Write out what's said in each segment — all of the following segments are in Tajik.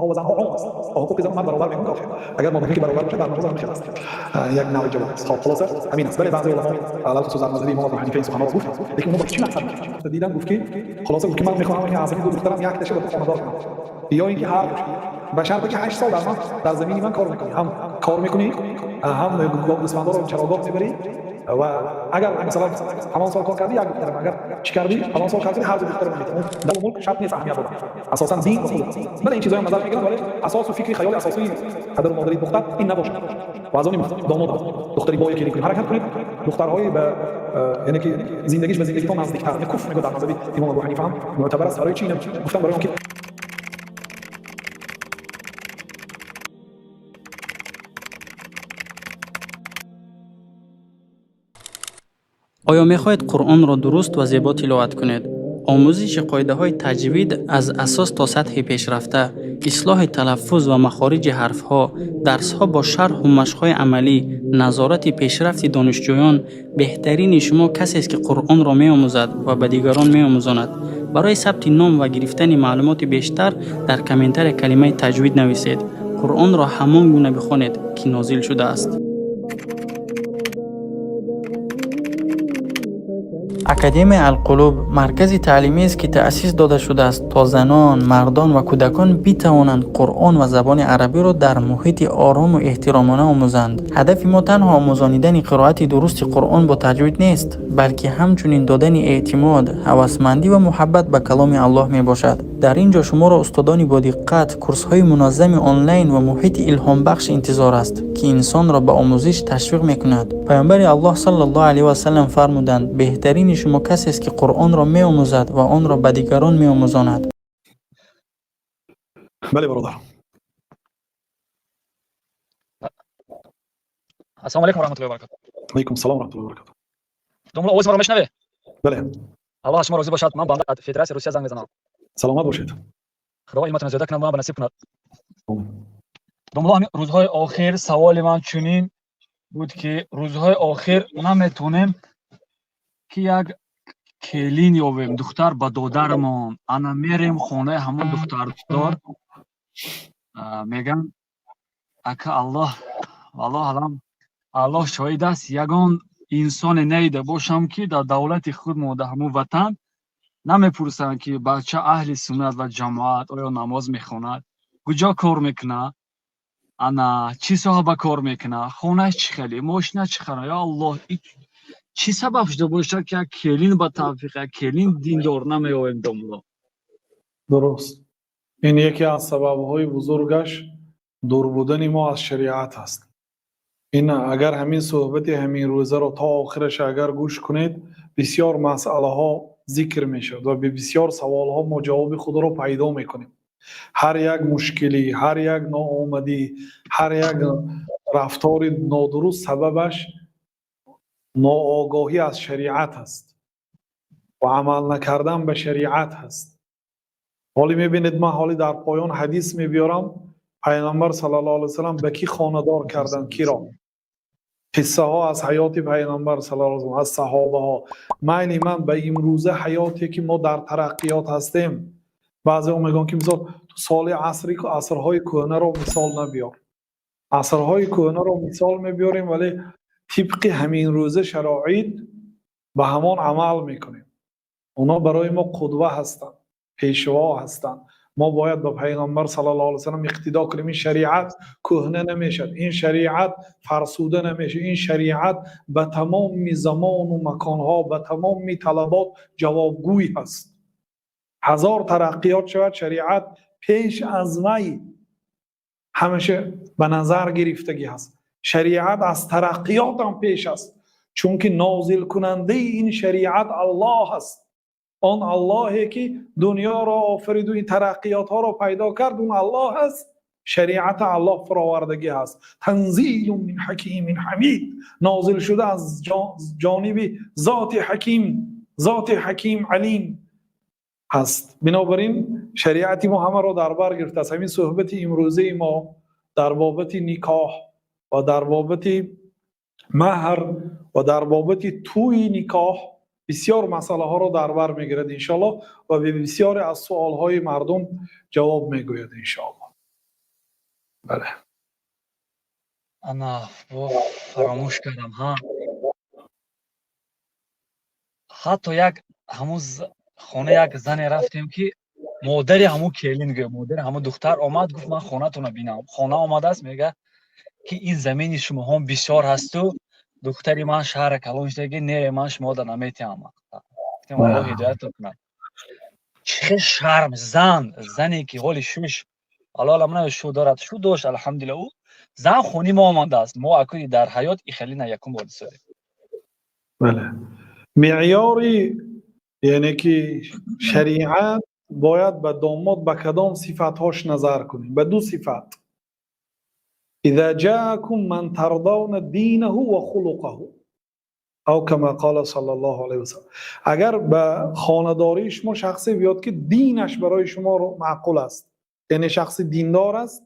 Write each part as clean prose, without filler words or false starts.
ва занҳо ом аст ва ҳуқуқи зан мард баробар мекунад. Агар мо бигӯем ки баробар бошад, дар мавзӯъ ҳам хел аст. Як навъи ҷавоб аст. Хоб, хулоса ҳамин аст. Вале баъзе уламо алалхусус дар мазҳаби имом Абу Ҳанифа ин суханҳоро гуфт, лекин онҳо ба чӣ мақсад дидан? Гуфт ки хулоса, гуфт ки ман мехоҳам ки аз ин ду духтарам якташа ба ту хонадор кунам ё ин ки ҳар ба шарте ки 8 сол дар ман, дар замини ман кор мекунӣ, ҳам кор мекунӣ, ҳам гӯсфандоро чарогоҳ мебарӣ. Ва агар масалан фалон сол кор кардӣ, як духтарам, агар чӣ кардӣ, фалон сол кардӣ, ҳар ду духтарам метавон. Дар мулк шарт нест, аҳамият додам асосан дин ва хулқ. Бале, ин чизҳоям назар мегиранд, вале асосу фикри хаёли асосии падару модари духтар ин набошад. Ва аз они домод духтари бое келин кунед, ҳаракат кунед духтарҳои ба, яъне ки зиндагиш ба зиндагитон наздиктар, куф мегӯяд. Дар мазҳаби имом Абу Ҳанифа ҳам мӯътабар аст. Барои чӣ ина гуфтам? Барои он ки Оё мехоҳед Қуръонро дуруст ва зебо тиловат кунед? Омӯзиши қоидаҳои таҷвид аз асос то сатҳи пешрафта, ислоҳи талаффуз ва махориҷи ҳарфҳо, дарсҳо бо шарҳу машқҳои амалӣ, назорати пешрафти донишҷӯён. Беҳтарини шумо касест, ки Қуръонро меомӯзад ва ба дигарон меомӯзонад. Барои сабти ном ва гирифтани маълумоти бештар дар комментария калимаи таҷвид нависед. Қуръонро ҳамон гуна бихонед, ки нозил шудааст. Академияи Алқулуб маркази таълимиест, ки таъсис дода шудааст, то занон, мардон ва кӯдакон битавонанд Қуръон ва забони арабиро дар муҳити орому эҳтиромона омӯзанд. Ҳадафи мо танҳо омӯзонидани қироати дурусти Қуръон бо таҷвид нест, балки ҳамчунин додани эътимод, ҳавасмандӣ ва муҳаббат ба каломи Аллоҳ мебошад. Дар ин ҷо шуморо устодони бодиққат, курсҳои муназзами онлайн ва муҳити илҳомбахш интизор аст, ки инсонро ба омӯзиш ташвиқ мекунад. Паёмбари Аллоҳ саллаллоҳу алайҳи васаллам фармуданд: «Беҳтарини шумо касест, ки Қуръонро меомӯзад ва онро ба дигарон меомӯзонад». Бале, бародар. Ассалому алайкум ва раҳматуллоҳи ва баракатуҳ. Алайкум салом ва раҳматуллоҳи ва баракатуҳ. Домулло, овози маро мешунавед? Бале. Аллоҳ аз шумо розӣ бошад. Ман банда аз Федератсияи Русия занг мезанам. Саломат бошед. Худо илматонро зиёда кунад, ба насиб кунад. Домулло, ҳамин рӯзҳои охир саволи ман чунин буд, ки рӯзҳои охир наметонем, ки як келин ёбем, духтар ба додармон. Ана мерем хонаи ҳамон духтардор, меган: «Ака, Аллоҳ, валлоҳ алам, Аллоҳ шоҳид аст, ягон инсоне надида бошам, ки дар давлати худмо, дар ҳамон ватан намепурсанд, ки бача аҳли суннат ва ҷамоат, оё намоз мехонад, куҷо кор мекунад, ана чӣ соҳа ба кор мекунад, хонааш чӣ хеле, мошина чӣ хела». Ё Аллоҳ, чӣ сабаб шуда бошад, ки як келин ба тавфиқ, як келин диндор намеёбем, домулло? Дуруст, ин яке аз сабабҳои бузургаш дур будани мо аз шариат аст. Ин агар ҳамин суҳбати ҳамин рӯзаро то охираш агар гӯш кунед, бисёр масъалаҳо зикр мешавад ва бе бисёр саволҳо мо ҷавоби худро пайдо мекунем. Ҳар як мушкилӣ, ҳар як ноомадӣ, ҳар як рафтори нодуруст сабабаш ноогоҳӣ аз шариат аст ва амал накардан ба шариат ҳаст. Ҳоле мебинед, ман ҳоле дар поён ҳадис мебиёрам. Пайғамбар саллаллоҳу алайҳи васаллам ба кӣ хонадор карданд, киро? Қиссаҳо аз ҳаёти пайғамбар саллаллоҳу алайҳи васаллам, аз саҳобаҳо. Майли, ман ба имрӯза ҳаёте, ки мо дар тараққиёт ҳастем, баъзеҳо мегӯянд, ки мисол ту соли асри асрҳои кӯҳнаро мисол набиёр. Асрҳои кӯҳнаро мисол мебиёрем, вале тибқи ҳамин рӯза шароит ба ҳамон амал мекунем. Онҳо барои мо қудва ҳастанд, пешво ҳастанд. Мо бояд ба пайғамбар саллаллоҳу алайҳи васаллам иқтидо кунем. Ин шариат кӯҳна намешавад, ин шариат фарсуда намешавад, ин шариат ба тамоми замону маконҳо, ба тамоми талабот ҷавобгӯй ҳаст. Ҳазор тараққиёт шавад, шариат пеш аз вай ҳамеша ба назар гирифтагӣ ҳаст. Шариат аз тараққиётам пеш аст, чунки нозилкунандаи ин шариат Аллоҳ аст. Он Аллоҳе, ки дунёро офариду ин тараққиётҳоро пайдо кард, он Аллоҳ аст. Шариата Аллоҳ фуровардагӣ ҳаст. Танзилун мин ҳакимин ҳамид, нозил шуда аз ҷониби зоти ҳаким, зоти ҳаким алим ҳаст. Бинобар ин шариати мо ҳамаро дар бар гирифтааст. Ҳамин суҳбати имрӯзаи мо дар бобати никоҳ ва дар бобати маҳр ва дар бобати тӯи никоҳ бисёр масъалаҳоро дар бар мегирад, иншоаллоҳ, ва бисёре аз суолҳои мардум ҷавоб мегӯяд, иншоаллоҳ. Бале. Ана, бо фаромӯш кардам. Ҳа, ҳатто як ҳамун хона як зане рафтем, ки модари ҳамун келин, гӯя, модари ҳамун духтар омад, гуфт: «Ман хонатонро бинам». Хона омадааст, мега, ки ин замини шумоҳом бисёр ҳасту духтари ман шаҳра калон шудаги, не, ман шумода наметиҳам. Гуфтем: «Аллоҳ ҳидоятро кунад». Чӣ хел шарм! Зан, зане ки ҳоли шуш, алло алам, шу дорад, шу дошт, алҳамдулилла. Ӯ зан хони мо омадааст. Мо акуи дар ҳаёт ихели на якум бор дисодем. Бале, меъёри, яъне ки шариат бояд ба домод ба кадом сифатҳош назар кунем? Ба ду сифат. إذا جاءكم من ترضون دينه وخلقه أو كما قال صلى الله عليه وسلم. Агар ба хонадории шумо шахсе биёд, ки динаш барои шумо маъқул аст, яъне шахси диндор аст,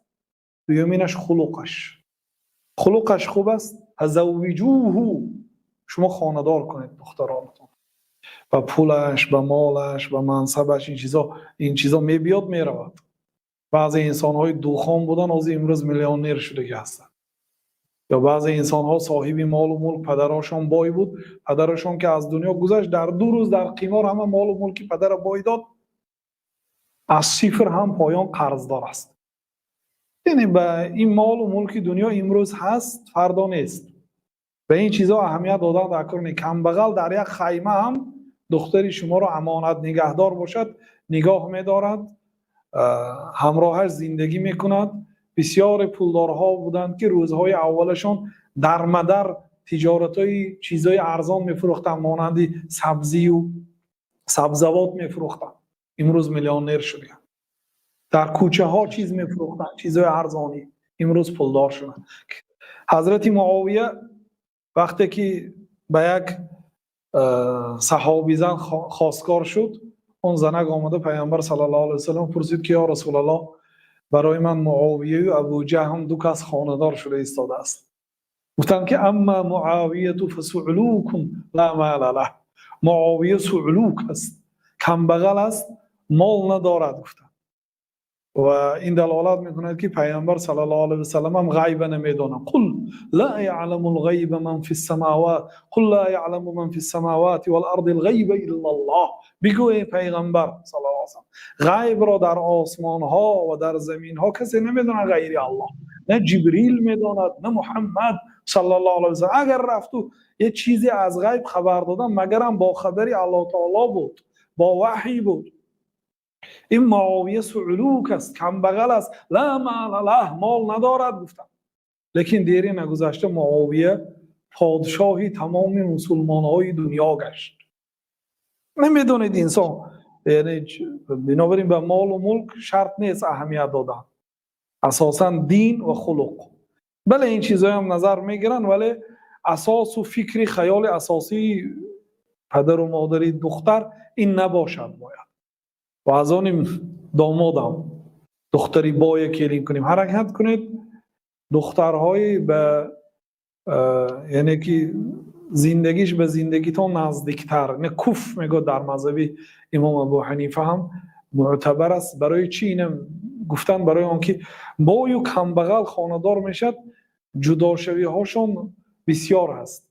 дуюминаш хулуқаш хуб аст, فزوجوه, шумо хонадор кунед духтаронатон. Ба пулаш, ба молаш, ба мансабаш, ин чизо мебиёд, меравад. Баъзе инсонҳои духон будан, ҳозир имрӯз миллионер шудагӣ ҳастанд. Ё баъзе инсонҳо соҳиби молу мулк, падарошон бой буд, падарашон ки аз дунё гузашт, дар 2 рӯз дар қимор ҳама молу мулки падара бой дод, аз сифр ҳам поён қарздор аст. Яъне ба ин молу мулки дунё имрӯз ҳаст, фардо нест. Ба ин чизҳо аҳамият додан дар кор не. Камбағал дар як хайма ҳам духтари шуморо амонат нигаҳдор бошад, нигоҳ медорад, ҳамроҳаш зиндагӣ мекунад. Бисёре пулдорҳо буданд, ки рӯзҳои аввалашон дар мадар тиҷоратҳои чизҳои арзон мефурӯхтанд, монанди сабзию сабзавот мефурӯхтанд, имрӯз миллионер шуданд. Дар кӯчаҳо чиз мефурӯхтанд, чизҳои арзонӣ, имрӯз пулдор шуданд. Ҳазрати Муовия вақте ки ба як саҳобизан хостгор шуд, он занак омада Пайғамбар саллаллоҳу алайҳи васаллам пурсид, ки: «Ё Расулаллоҳ, барои ман Муовияю Абуҷаҳм ду кас хонадор шуда истодааст». Гуфтанд, ки: «أما معاوية فصعلوك لا مال له». Муовия суълук аст, камбағал аст, мол надорад, гуфтанд. Ва ин далолат мекунад, ки Пайғамбар саллаллоҳу алайҳи васаллам ҳам ғайба намедонад. قل لا يعلم الغيب من في السماوات قل لا يعلم من في السماوات والأرض الغيب إلا الله. Бигӯ, эй Пайғамбар саллаллоҳу алайҳи васаллам, ғайбро дар осмонҳо ва дар заминҳо касе намедонад ғайри Аллоҳ. На Ҷибрил медонад, на Муҳаммад саллаллоҳу алайҳи васаллам. Агар рафту як чизе аз ғайб хабар додам, магарам бо хабари Аллоҳ таоло буд, бо ваҳй буд. Ин Муовия суълук аст, камбағал аст, لا مال له, мол надорад, гуфтам. Лекин дери нагузашта Муовия подшоҳи тамоми мусулмонҳои дунё гашт. Намедонед инсон, яъне бинобар ин ба молу мулк шарт нест аҳамият додан, асосан дин ва хулуқ. Бале, ин чизҳоям назар мегиранд, вале асосу фикри хаёли асосии падару модари духтар ин набошад бояд. Ва аз они домодам духтари бое келин кунем, ҳаракат кунед духтарҳои ба, яъне ки зиндагиш ба зиндагитон наздиктар, не куф мегӯяд, дар мазҳаби имом Абу Ҳанифа ҳам мӯътабар аст. Барои чӣ инам гуфтанд? Барои он ки бою камбағал хонадор мешавад, ҷудошавиҳошон бисёр аст,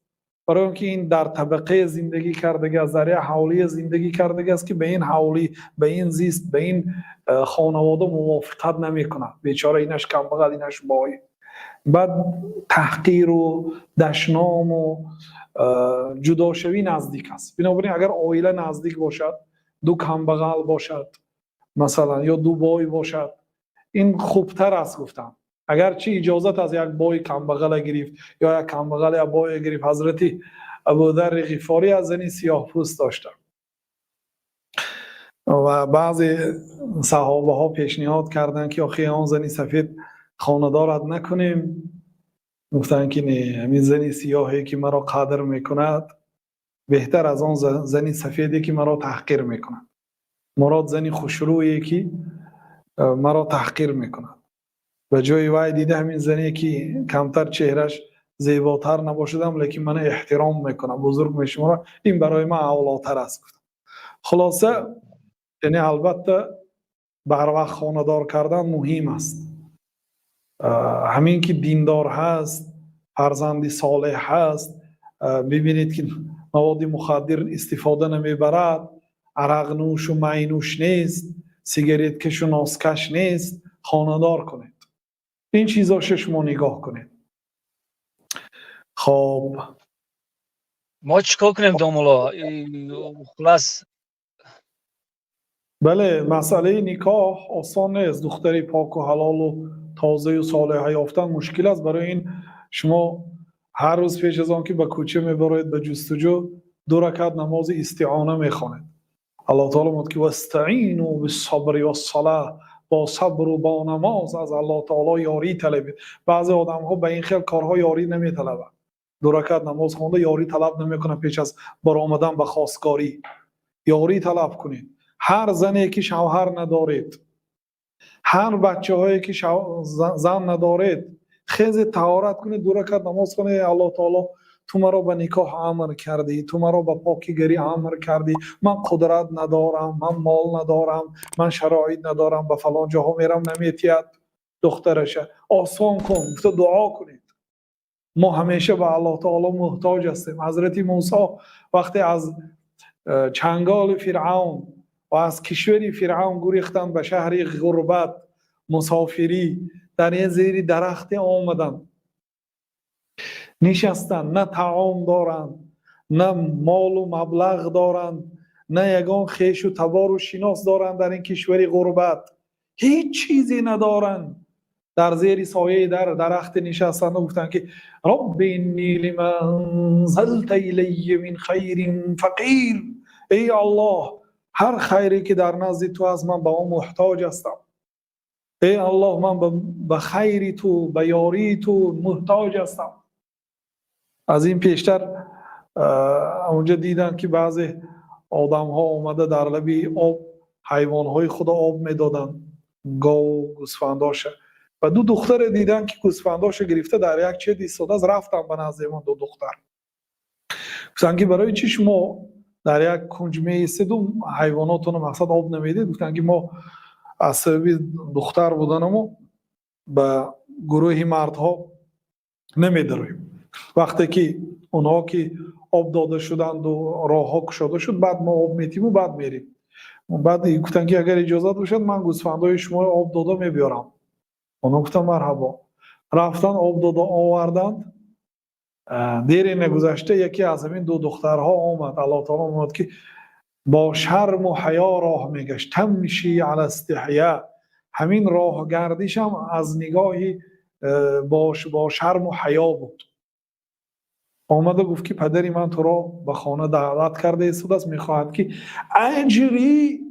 барои он ки ин дар табақаи зиндагӣ кардагӣ аст, дар як ҳавлия зиндагӣ кардагӣ аст, ки ба ин ҳавлӣ, ба ин зист, ба ин хонавода мувофиқат намекунад. Бечора, инаш камбағал, инаш бой, баъд таҳқиру дашному ҷудошавӣ наздик аст. Бинобар ин агар оила наздик бошад, ду камбағал бошад масалан ё ду бой бошад, ин хубтар аст, гуфтам. Агарчи иҷозат аст як бой камбағала гирифт ё як камбағал як бое гирифт. Ҳазрати Абударри Ғифорӣ аз зани сиёҳпӯст доштанд ва баъзе саҳобаҳо пешниҳод карданд, ки охи, он зани сафед хонадорат накунем. Гуфтанд, ки не, ҳамин зани сиёҳе ки маро қадр мекунад, беҳтар аз он зани сафеде ки маро таҳқир мекунад. Мурод зани хушрӯе ки маро таҳқир мекунад. Ба ҷои вай дида ҳамин зане ки камтар чеҳраш зеботар набошадам, лекин мана эҳтиром мекунад, бузург мешуморад, ин барои ман авлотар аст, гуфтам. Хулоса, яъне албатта барвақт хонадор кардан муҳим аст. Ҳамин ки диндор ҳаст, фарзанди солеҳ ҳаст, бибинед, ки маводи мухаддир истифода намебарад, арақнӯшу майнӯш нест, сигареткашу носкаш нест, хонадор кунед. Ин чизоша шумо нигоҳ кунед. Хоб. Мо чӣ кор кунем, домулло, хулас? Бале, масъалаи никоҳ осон нест. Духтари поку ҳалолу тозаю солеҳа ёфтан мушкил аст. Барои ин шумо ҳар рӯз пеш аз он ки ба кӯча мебароед ба ҷустуҷӯ, ду ракат намози истиона мехонед. Аллоҳ таоло мегӯяд, ки واستعينوا بالصبر والصلاة, бо сабру бо намоз аз Аллоҳ таоло ёрӣ талабед. Баъзе одамҳо ба ин хел корҳо ёрӣ наметалабанд. Ду ракат намоз хонда, ёрӣ талаб намекунанд пеш аз баромадан ба хостгорӣ. Ёрӣ талаб кунед. Ҳар зане ки шавҳар надоред, ҳар бачаҳое ки зан надоред, хезе, таҳорат кунед, ду ракат намоз хонед. Аллоҳ таоло, ту маро ба никоҳ амр кардӣ, ту маро ба покигарӣ амр кардӣ. Ман қудрат надорам, ман мол надорам, ман шароит надорам, ба фалон ҷоҳо мерам, наметиҳад духтараша, осон кун, гуфта дуо кунед. Мо ҳамеша ба Аллоҳ таоло муҳтоҷ ҳастем. Ҳазрати Мусо вақте аз чанголи Фиръавн ва аз кишвари Фиръавн гурехтанд ба шаҳри ғурбат, мусофирӣ, дар як зери дарахте омаданд, нишастанд. На таом доранд, на молу маблағ доранд, на ягон хешу табору шинос доранд. Дар ин кишвари ғурбат ҳеҷ чизе надоранд. Дар зери сояи дар дарахте нишастанду гуфтанд, ки رب إني لما أنزلت إلي من خير فقير. Эй Аллоҳ, ҳар хайре ки дар назди ту аст, ман ба он муҳтоҷ ҳастам. Эй Аллоҳ, ман ба хайри ту, ба ёрии ту муҳтоҷ ҳастам. Аз ин пештар онҷа диданд, ки баъзе одамҳо омада дар лаби об ҳайвонҳои худо об медоданд, гову гӯсфандоша, ва ду духтаре диданд, ки гӯсфандоша гирифта дар як чет истодааст. Рафтанд ба назди он ду духтар, гуфтанд, ки барои чӣ шумо дар як кунҷ меистеду ҳайвонотонро, мақсад, об намедиҳед? Гуфтанд, ки мо аз сабаби духтар буданамо ба гурӯҳи мардҳо намедароем. Вақте ки онҳо ки об дода шуданду роҳҳо кушода шуд, баъд мо об метиму баъд мерем. Баъд гуфтанд, ки агар иҷозат бошад, ман гӯсфандҳои шуморо об дода мебиёрам. Онҳо гуфтанд: марҳабо. Рафтанд, об дода оварданд. Дере нагузашта яке аз ҳамин ду духтарҳо омад. Аллоҳ таоло мегӯяд, ки бо шарму ҳаё роҳ мегашт, تمشي على استحياء. Ҳамин роҳгардишам аз нигоҳи бо шарму ҳаё буд. Омада гуфт, ки падари ман туро ба хона даъват карда истодааст, мехоҳад, ки аҷри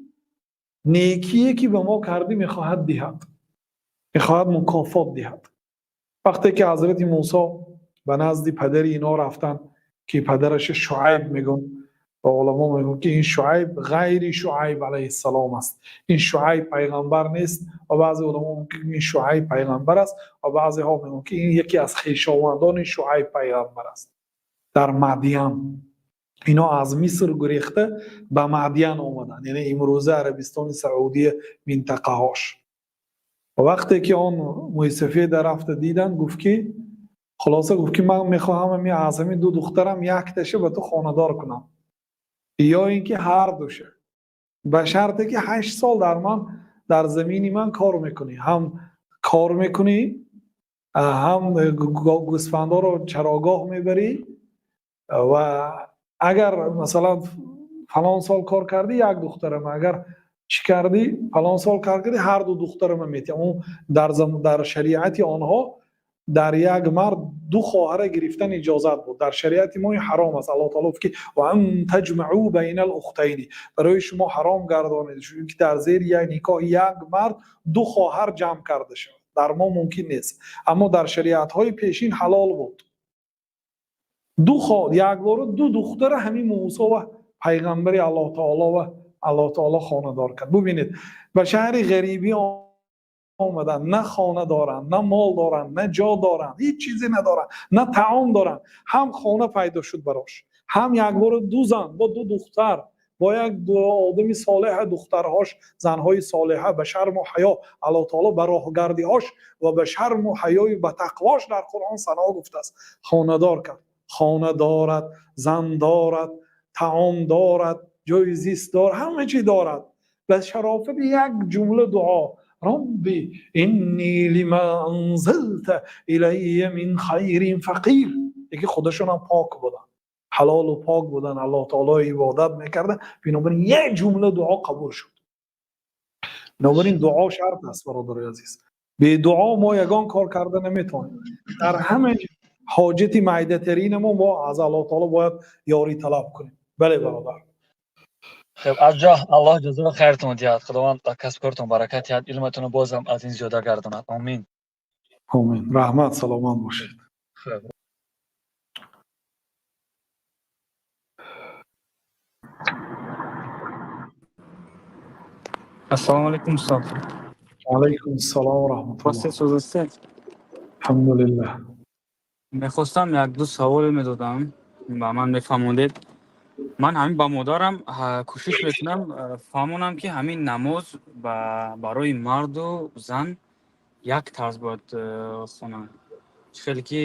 некие ки ба мо кардӣ, мехоҳад диҳад, мехоҳад мукофот диҳад. Вақте ки ҳазрати Мусо ба назди падари ино рафтанд, ки падараша Шуайб мегӯн, ва уламо мегӯн, ки ин Шуайб ғайри Шуайб алайҳиссалом аст, ин Шуайб пайғамбар нест. Ва баъзе уламо мегӯн, ки ин Шуайб пайғамбар аст, ва баъзеҳо мегӯн, ки ин яке аз хешовандони Шуайб пайғамбар аст. Дар Мадиян ино аз Миср гурехта ба Мадиян омаданд, яъне имрӯза Арабистони Саудия минтақаҳош. Ва вақте ки он мӯйсафеда рафта диданд, гуфт ки, хулоса, гуфт, ки ман мехоҳам аз ҳамин ду духтарам якташа ба ту хонадор кунам ё ин ки ҳар душа, ба шарте ки 8 сол дар замини ман кор мекунӣ, ҳам кор мекунӣ, ҳам гӯсфандоро чарогоҳ мебарӣ. Ва агар, масалан, фалон сол кор кардӣ, як духтарам, агар чӣ кардӣ, фалон сол кор кардӣ, ҳар ду духтарама метиҳам. Дар шариати онҳо дар як мард ду хоҳара гирифтан иҷозат буд. Дар шариати мо ин ҳаром аст. Аллоҳ таоло гуфт, ки وأن تجمعوا بين الأختين, барои шумо ҳаром гардонид, чунки дар зери як никоҳи як мард ду хоҳар ҷамъ карда шавад. Дар мо мумкин нест, аммо дар шариатҳои пешин ҳалол буд. Якбора ду духтара ҳамин Мусо ва пайғамбари Аллоҳ таоло ва Аллоҳ таоло хонадор кард. Бубинед, ба шаҳри ғарибӣ омаданд, на хона доранд, на мол доранд, на ҷо доранд, ҳеҷ чизе надоранд, на таом доранд. Ҳам хона пайдо шуд барош, ҳам якбора ду зан бо ду духтар. Бо як одами солеҳа, духтарҳош занҳои солеҳа, ба шарму ҳаё, Аллоҳ таоло ба роҳгардиҳош ва ба шарму ҳаёю ба тақвош дар Қуръон сано гуфтааст. Хонадор кард, хона дорад, зан дорад, таом дорад, ҷои зист дорад, ҳама чиз дорад. Ба шарофати як ҷумла дуо: Рабби инни лима анзалта илайя мин хайрин фақир. Яке худашон ҳам пок буданд, ҳалолу пок буданд, Аллоҳ таоло ибодат мекарданд. Бинобар ин як ҷумла дуо қабул шуд. Бинобар ин дуо шарт аст, бародарои азиз. Бедуо мо ягон кор карда наметавонем. Дар ҳама ҳоҷати майдатарина мо аз Аллоҳ таоло бояд ёрӣ талаб кунем. Бале, бародар. Хеб, аҷа Аллоҳ ҷазои хайртон диҳад, Худованд ба касбкортон баракат диҳад, илматонро бозам аз ин зиёда гардонад. Омин. Омин. Раҳмат, саломат бошед. Хеб. Ассалому алайкум, устод. Алайкум ассалом ва раҳматуллоҳ. Хостед сӯзастед? Алҳамдулиллаҳ. Мехостам як-ду саволе медодам, ба ман мефаҳмондед. Ман ҳамин ба модарам кӯшиш мекунам фаҳмонам, ки ҳамин намоз барои марду зан як тарз бояд хонанд. Чӣ хеле ки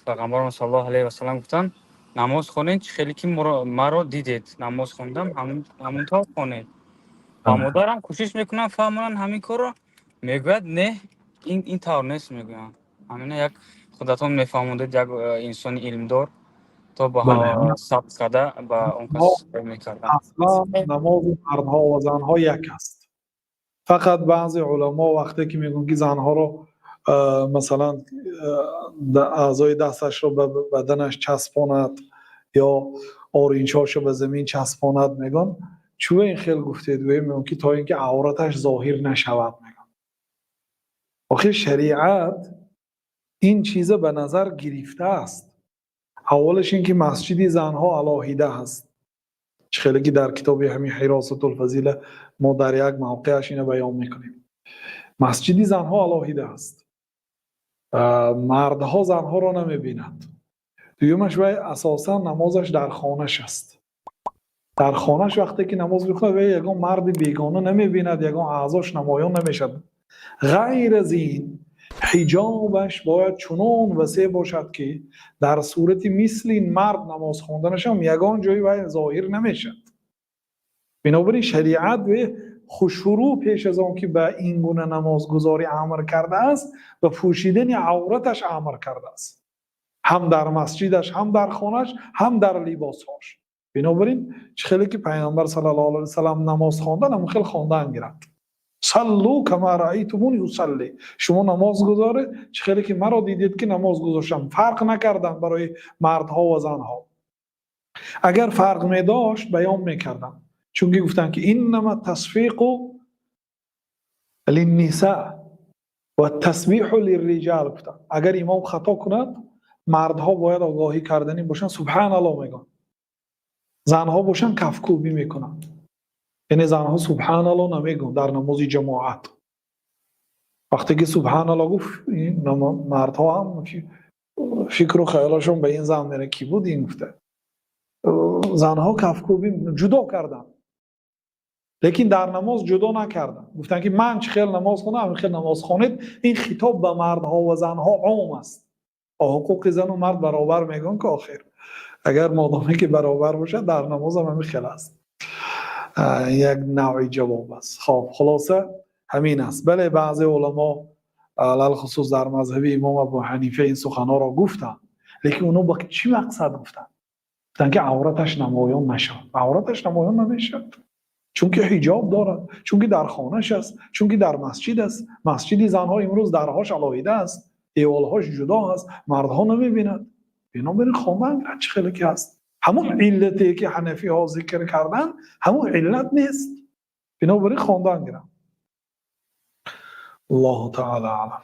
Пайғамбарон саллаллоҳу алайҳи васаллам гуфтанд: намоз хонед, чӣ хеле ки маро дидед намоз хондам, ҳамон тавр хонед. Ба модарам кӯшиш мекунам фаҳмонанд ҳамин корро, мегӯяд: не, ин тавр нест, мегӯянд. Ҳамина як худатон мефаҳмондед, як инсони илмдор, то ба сабт карда ба он кас мекардам. Аслан намози мардҳо ва занҳо як аст. Фақат баъзе уламо вақте ки мегӯянд, ки занҳоро, масалан, аъзои дасташро ба баданаш часпонад ё оринчҳошро ба замин часпонад, мегӯянд: чӯ ин хел гуфтед? Мегӯянд, ки то ин ки авраташ зоҳир нашавад. Мегӯянд, охир шариат ин чиза ба назар гирифтааст. Аввалаш ин ки масҷиди занҳо алоҳида ҳаст, чӣ хеле ки дар китоби ҳамин Ҳиросатулфазила мо дар як мавқеаш ина баён мекунем. Масҷиди занҳо алоҳида аст, мардҳо занҳоро намебинанд. Дуюмаш, вай асосан намозаш дар хонаш аст. Дар хонаш вақте ки намоз мехонад, вай ягон марди бегона намебинад, ягон аъзош намоён намешавад. Ғайр аз ин, ҳиҷобаш бояд чунон васеъ бошад, ки дар сурати мисли мард намоз хонданашам ягон ҷои вай зоҳир намешавад. Бинобар ин шариат хушрӯ пеш аз он ки ба ин гуна намозгузорӣ амр кардааст, ба пӯшидани авраташ амр кардааст, ҳам дар масҷидаш, ҳам дар хонаш, ҳам дар либосҳош. Бинобар ин чӣ хеле ки Пайғамбар саллаллоҳу алайҳи васаллам намоз хондан, ҳамон хел хондан гирад. Саллу кама раайтумуни усалли. Шумо намоз гузоред, чӣ хеле ки маро дидед, ки намоз гузоштам. Фарқ накардам барои мардҳо ва занҳо. Агар фарқ медошт, баён мекардам. Чунки гуфтанд, ки иннама тасфиқу линниса ва тасбиҳу лирриҷал гуфтанд. Агар имом хато кунад, мардҳо бояд огоҳӣ карданӣ бошанд, субҳаналлоҳ мегӯянд. Занҳо бошанд, кафкӯбӣ мекунанд. Яъне занҳо субҳаналлоҳ намегӯянд дар намози ҷамоат. Вақте ки субҳаналлоҳ гуфт, мардҳо ҳам фикру хаёлашон ба ин зан меравад, ки буд ин гуфта. Занҳо кафкӯбӣ ҷудо карданд, лекин дар намоз ҷудо накарданд. Гуфтанд, ки ман чӣ хел намоз хонам, ҳамин хел намоз хонед. Ин хитоб ба мардҳо ва занҳо ом аст. Ҳуқуқи зану мард баробар мегӯянд, ки охир агар модоме ки баробар бошад, дар намозам ҳамин хел аст. Як навъи ҷавоб аст. Хоб, хулоса ҳамин аст. Бале, баъзе уламо, алалхусус дар мазҳаби имом Абу Ҳанифа, ин суханҳоро гуфтанд, лекин онҳо ба чӣ мақсад гуфтанд? Гуфтанд, ки авраташ намоён нашавад. Авраташ намоён намешавад, чунки ҳиҷоб дорад, чунки дар хонаш аст, чунки дар масҷид аст. Масҷиди занҳо имрӯз дарҳош алоҳида аст, деволҳош ҷудо аст, мардҳо намебинад. Бинобар ин хондан чӣ хеле ки ҳаст. Ҳамон иллате ки ҳанафиҳо зикр карданд, ҳамон иллат нест. Бинобар ин хондан гирам. Аллоҳу таъала аълам.